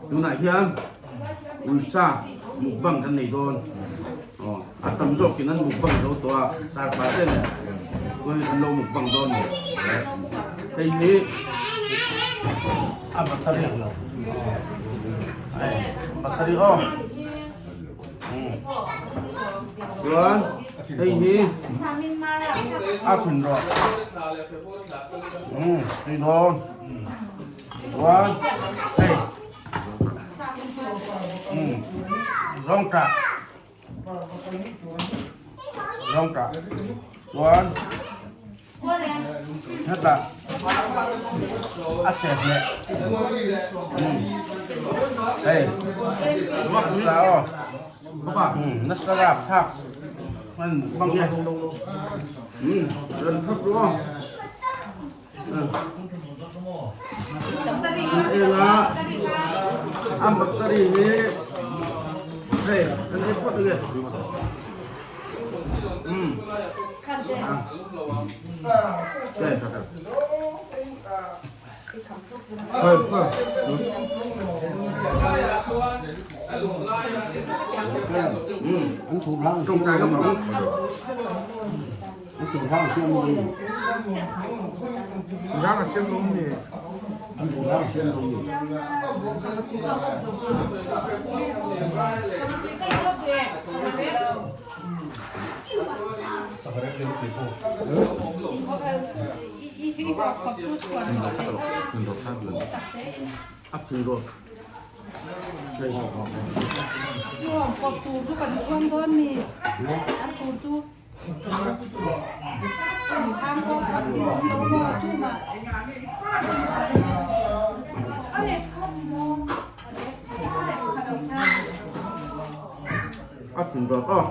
Tunah hian uisa mukbang kan nei dawn. Aw, a tam zawkin an mukbang zo tawh a, tarpa te nen chuan an lo mukbang dawn ni. Hei hi a battery ang lo. Hei, battery aw. Chuan hei hi a thin rawh. Tui dawn. Chuan hei zawng tah zawng tah chuan hetah a sep leh hei nasa aw nasa rap thlak hman bang nge rawn thawk ru aw. Enga a battery hi hei kan ei phawt ange um hei tawngtai lam ang. Rang a siam lo mi. A thing rawt. A thing rawt aw.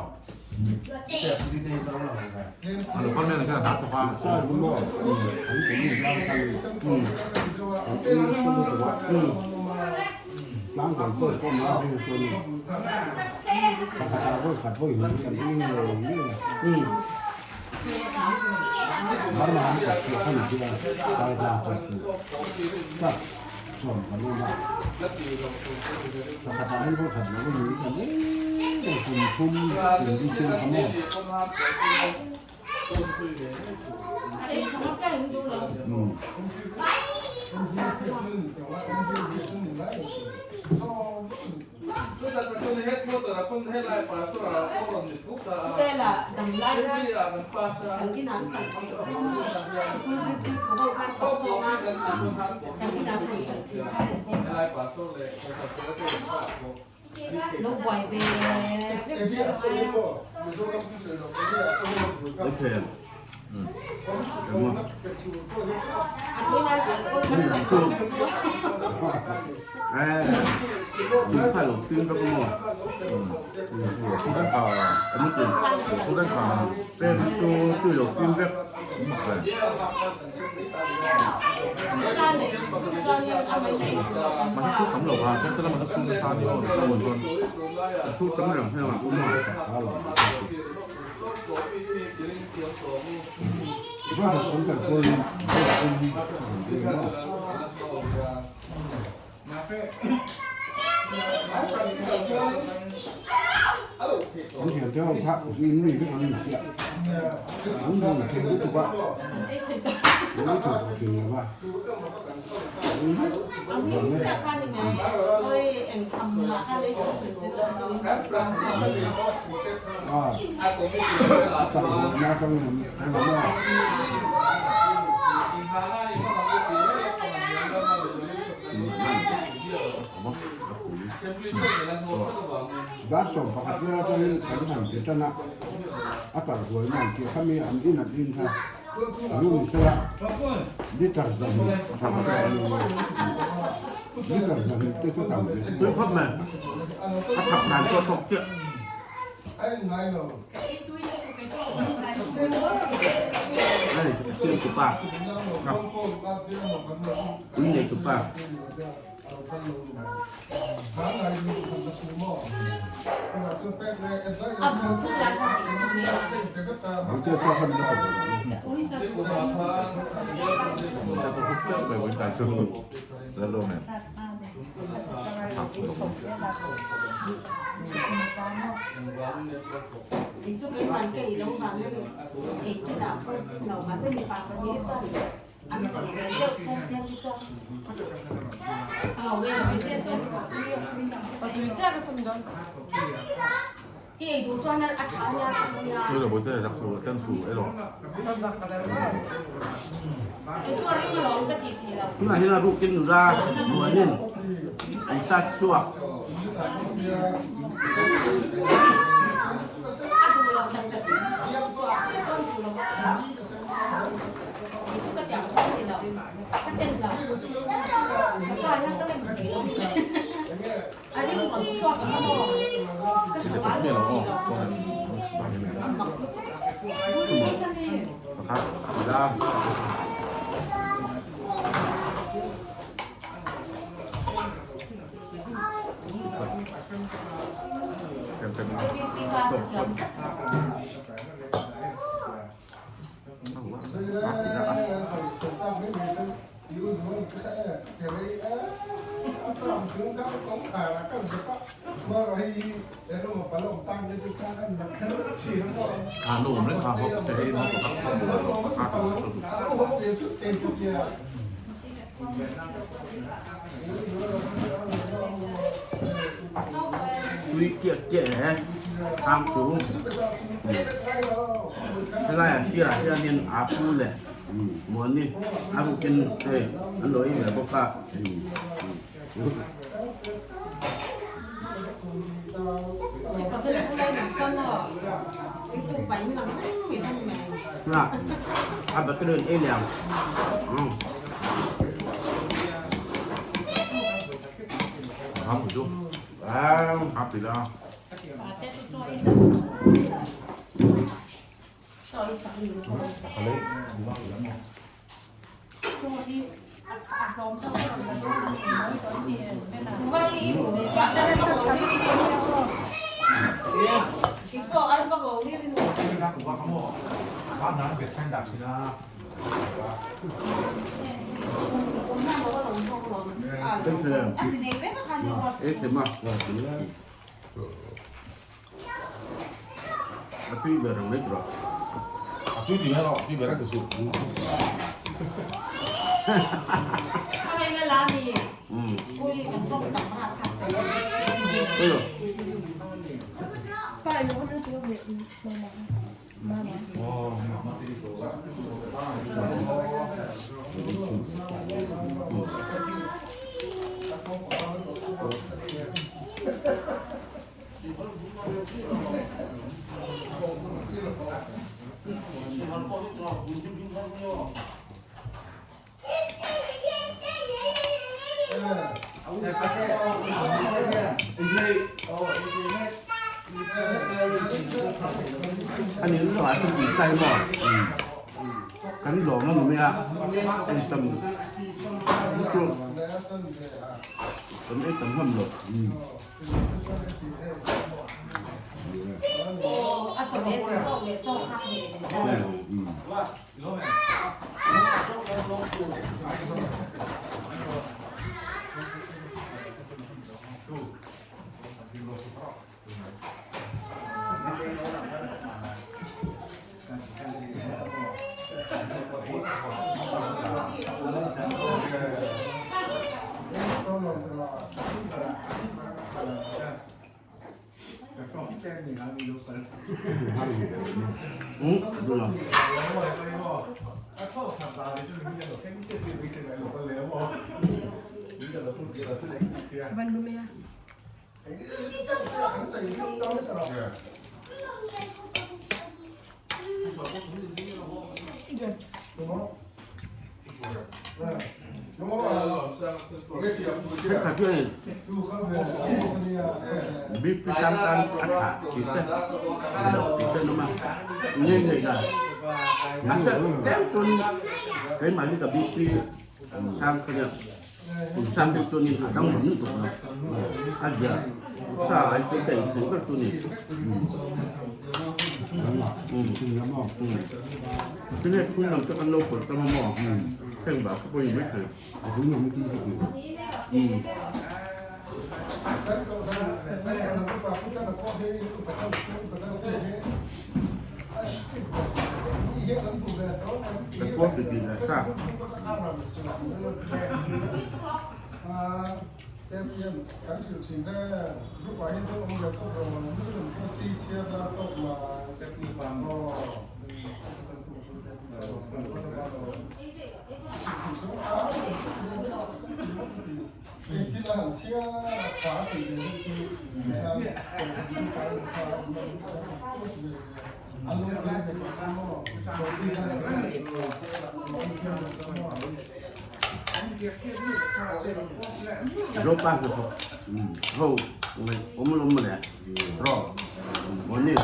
Tui khawp mai. A thak dan chu a tawk chiah. Hei siam tu pa. Ui nei tu pa. Tunah hian a rukin nula muanin an sat chhuak. Tui chiah chiah e hang chu helai ah hriat ah hianin aa pu leh muani a rukin hei an lo ei ve bawk a. A bakery an ei leh ang. A tui ber ang mai tur a. A tui tih erawh a tui ber a ti suh. Ani an chhuah chu tih sai maw? Kan lawm a ni mai a, ei tam chu kan ei tam hlawm lo. Thenkhat hianin BP sang tan a tha tih te a lo tih te an awm a, ngei ngei dan. Mahse tlem chuan keimahni ka BP sang ka nia, kum sang deuh chuanin a danglam lutuk lo. A zia sa ai chu ka inthei ber chu a ni. Tinge phun lam te kan lo pawlh tam a maw? Heng bak pawh i mai thei. Ka puak ti ti la sa. Zopa hnathawk ho ngaih awm lo mawle rawh Mawni.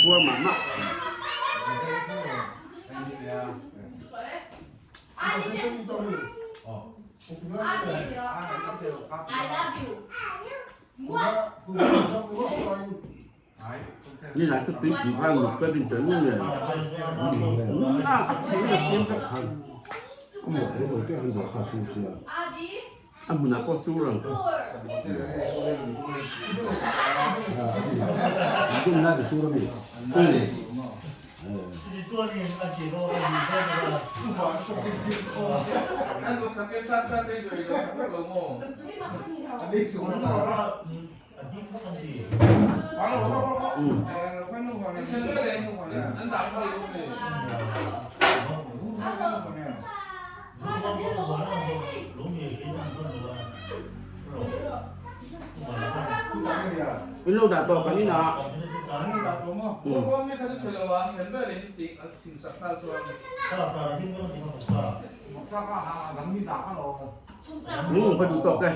Khua mah mah. Ni là chút tí chỉ pha một cái bình tĩnh này. A hmunah pawh chu rang. In lo dah tawh kan inah. Um ka duh tawk e.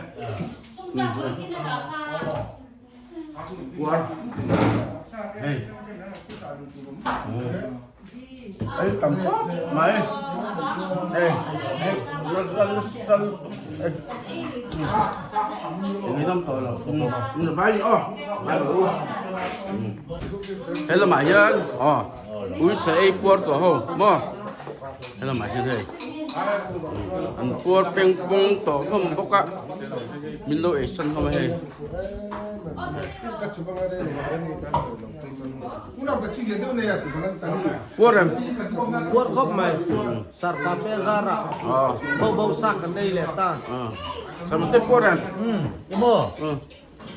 Uar. Hei. Ei tam khawp mai. Hei hei ran sal ei. Eng lam tawh lo. Um vai ni aw. Vai rawh u. He lamah hian aw. Uisa ei puar tawh ho maw helamah hian hei an puar peng pawng tawh hlawm bawk a min lo ei san hlawm a hei. Puar em? Puar khawp mai. Sarpate zara bo bo sa kan nei leh ta. Sarpate puar em? Emaw.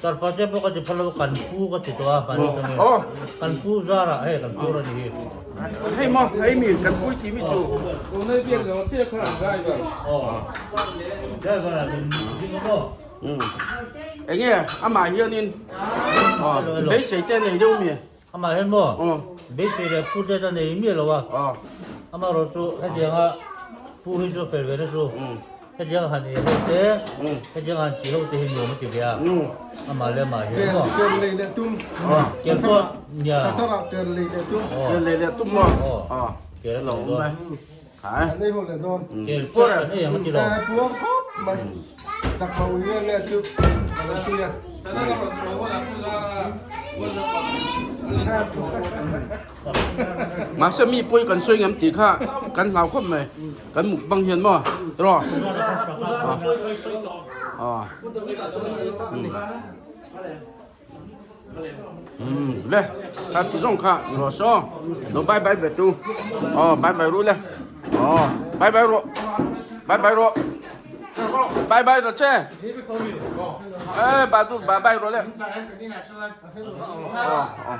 Sarpate pawh ka ti phal lo kan pu ka ti tawh a kan kan pu zara hei kan pu ra ni hi. Hei maw hei mi kan pui ti mi chu. Driver ah min ding maw. Enge amah hianin beisei te nei deuh mi. Amah hian maw beisei leh pu te ta nei miah lo a, amaherawh chu hetianga pu hi chu fel ve na chu hetianga han ei ho te, hetianga han tih ho te hi nuam a ti ve a, amah leh amah hian maw. Ker lei leh tum. Ker pawh nia. Thar ker lei leh tum. Ker lei leh tum maw. Ker a lo awm e. Khai. Nei ho leh dawn. Kel pawh kan ei ang a ti lo. Puar khawp mai. Chak ho hi nge chu ka lo hria. Mahse mi pawi kan sawi ngam tih kha kan hlau khawp mai. Kan mukbang hian maw tiraw. Le kha ti zawng kha ni rawh saw lo bye bye ve tu aw bye bye ru le aw bye bye rawh bye bye rawh bye bye rawh che e ba tu bye bye rawh le aw aw.